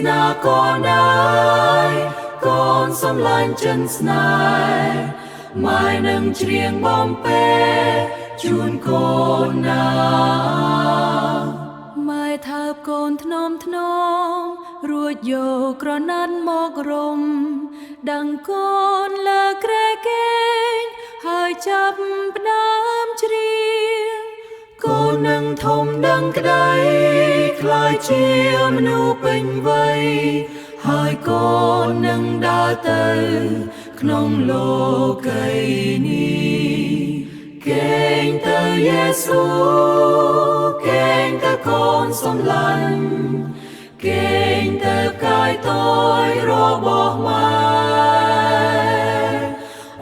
នាកូនអើយកូនសំឡាញ់ចិនស្នេហ៍ម៉ែនឹងច្រៀងបំពេជូនកូនណា ម៉ែថើបកូនធ្នមធ្នមរួចយកក្រណាត់មករំដឹងកូនលើក្រែគេងហើយចាប់ផ្ដើមច្រៀង កូននឹងធំដឹងក្តីក្លាយជាមនុស្សពេញវ័យហើយកូននឹងដើរទៅក្នុងលោកីនេះគេងទៅយេស៊ូគេងទៅកូនសំឡាញ់គេងទៅកាយតយរបស់ម៉ែ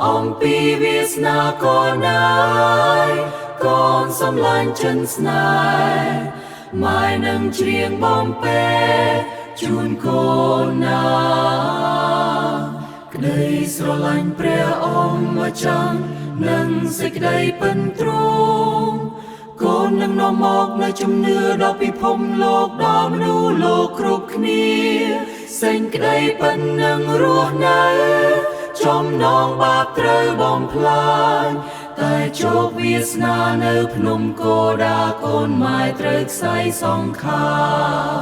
អំពីវាសនាកូនអើយកូនសំឡាញ់ចិនស្នេហ៍ម៉ែនឹងច្រៀងបំពេជូនកូនណាក្តីស្រឡាញ់ព្រះអង្គម្ចាស់និងសេចក្តីពិនទ្រង់កូននឹងនាំមកនៅជំនឿដល់ពិភពលោកដល់មនុស្សលោកគ្រប់គ្នាសេចក្តីពិននឹងរស់នៅចំណងបាបត្រូវបំផ្លាញតែជោគវាសនានៅភ្នំកោដាកូនម៉ែត្រូវខ្សែសង្ខារ។